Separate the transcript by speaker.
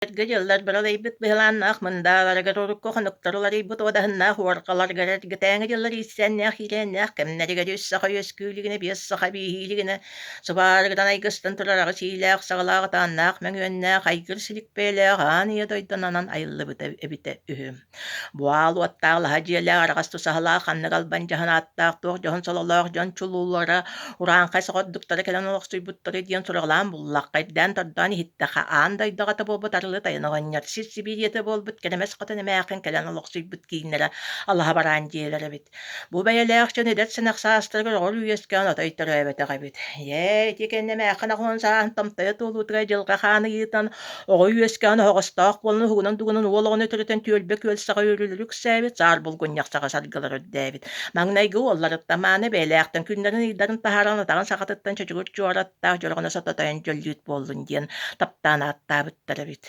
Speaker 1: Эргэ дьыллар быралыйбыт быһылааннаах мындааларыгар урукку хонуктар уларыйбыт уодаһыннаах уорҕаларыгар эргэтээҥи дьыллар иирсээннээх-иирээннээх кэмнэригэр үс саха үөскүүлүгүнэ, биэс саха бииһиилигинэ субаарыгынан айгыстан турар аҕыс иилээх, саҕалаах атааннаах, мөҥүөннээх, айгыр силик бэйэлээх аан ийэ дойдунанан айыллыбыта эбитэ үһү. Бу аал уоттаах алаһа дьиэлээх араҕас тусаһалаах ханнык албан дьаһан ааттаах туох дьоһун сололоох дьон чулуулара урааҥхай соҕордуктара кэлэн олохсуйбуттара диэн сураҕалаан буллахха, ирдээн-тордоон иһиттэххэ, аан дойду аҕата буолбут арылы тайан оҕонньор, сир сибиириэтэ буолбут кэрэмэс хотон эмээххин кэлэн олохсуйбут кииннэрэ алаһа бараан дьиэлэр эбит. Бу бэйэлээх дьон эдэр сэнэх саастарыгар оҕо үөскээн отой төрөөбөтөх эбит. Ээ, ити кэннэ эмээххин аҕыһын сааһын томтойо туолуутугар дьылҕа хаан ыйыытан оҕо үөскээн оһоҕостоох буолан уһугунан-дугунан уол оҕону төрөтөн түөлбэ күөл саҕа үөрүүлэрэ үксээбит, саар булгунньах саҕа саргылар үрдээбит. Маҥнайгы уолларыттан мааны бэйэлээхтэн күннэрин-ыйдарын таһааран атаҕын саҕатыттан чочугур чуораттаах дьороҕоно сототойон дьөллүүт буоллун диэн таптаан ааттаабыттар эбит.